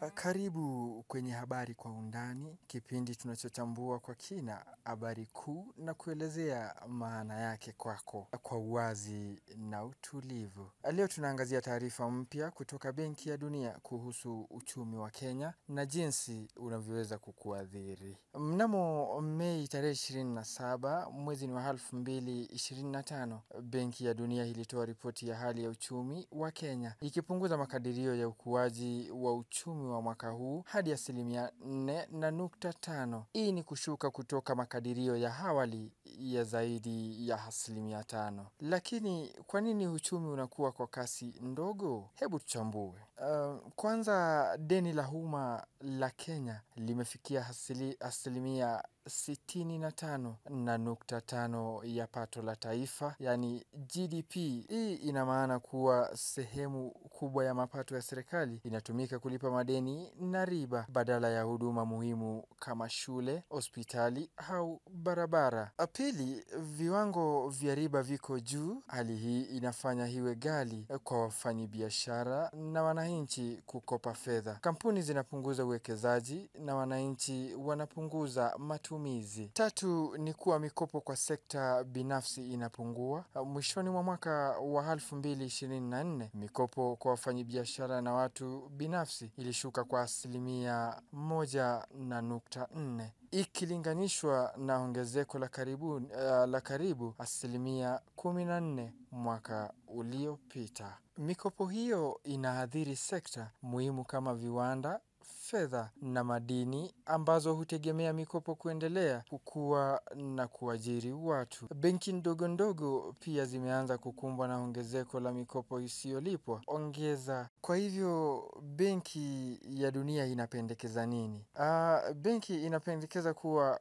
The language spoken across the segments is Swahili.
Karibu kwenye Habari kwa Undani, kipindi tunachochambua kwa kina habari kuu na kuelezea maana yake kwako kwa uwazi na utulivu. Leo tunaangazia taarifa mpya kutoka Benki ya Dunia kuhusu uchumi wa Kenya na jinsi unavyoweza kukuadhiri. Mnamo Mei tarehe 27 mwezi ni wa 2025, Benki ya Dunia ilitoa ripoti ya hali ya uchumi wa Kenya ikipunguza makadirio ya ukuaji wa uchumi wa mwaka huu hadi 4.5%. Hii ni kushuka kutoka makadirio ya awali ya zaidi ya 5%. Lakini kwa nini uchumi unakuwa kwa kasi ndogo? Hebu tuchambue. Kwanza, deni la umma la Kenya limefikia 65.5% ya pato la taifa, yani GDP. Hii ina maana kuwa sehemu kubwa ya mapato ya serikali inatumika kulipa madeni na riba badala ya huduma muhimu kama shule, hospitali au barabara. Pili, viwango vya riba viko juu. Hali hii inafanya iwe ghali kwa wafanyabiashara na wananchi kukopa fedha. Kampuni zinapunguza uwekezaji na wananchi wanapunguza matumizi. Tatu ni kuwa mikopo kwa sekta binafsi inapungua. Mwishoni mwa mwaka wa 2024, mikopo kwa wafanyabiashara na watu binafsi ilishuka kwa 1.4% ikilinganishwa na ongezeko la karibu 14% mwaka uliopita. Mikopo hiyo inaathiri sekta muhimu kama viwanda, fedha na madini ambazo hutegemea mikopo kuendelea kukua na kuajiri watu. Benki ndogo ndogo pia zimeanza kukumbwa na ongezeko la mikopo isiyolipwa ongeza. Kwa hivyo Benki ya Dunia inapendekeza nini? Benki inapendekeza kuwa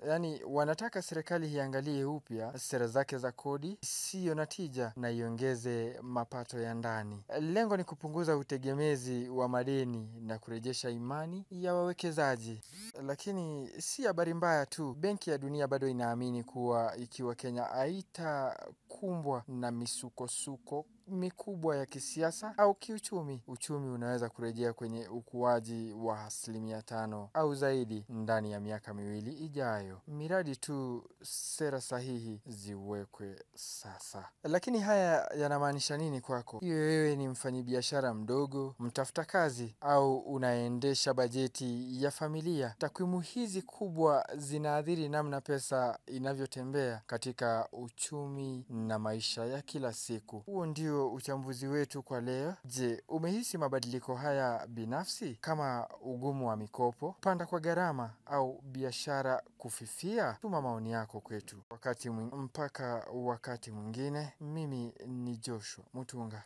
yani wanataka serikali iangalie upya sera zake za kodi isiyo na tija na iongeze mapato ya ndani. Lengo ni kupunguza utegemezi wa madeni na kurejesha imani ya wawekezaji. Lakini si habari mbaya tu. Benki ya Dunia bado inaamini kuwa ikiwa Kenya haitakumbwa na misukosuko mikubwa ya kisiasa au kiuchumi, uchumi unaweza kurejea kwenye ukuaji wa 5% au zaidi ndani ya miaka miwili ijayo, miradi tu sera sahihi ziwekwe sasa. Lakini haya yanamaanisha nini kwako? Iwe wewe ni mfanyibiashara mdogo, mtafuta kazi au unaendesha bajeti ya familia, takwimu hizi kubwa zinaathiri namna pesa inavyotembea katika uchumi na maisha ya kila siku. Huo ndio uchambuzi wetu kwa leo. Je, umehisi mabadiliko haya binafsi kama ugumu wa mikopo, kupanda kwa gharama au biashara kufifia? Tuma maoni yako kwetu. Mpaka wakati mwingine, mimi ni Joshua Mutunga.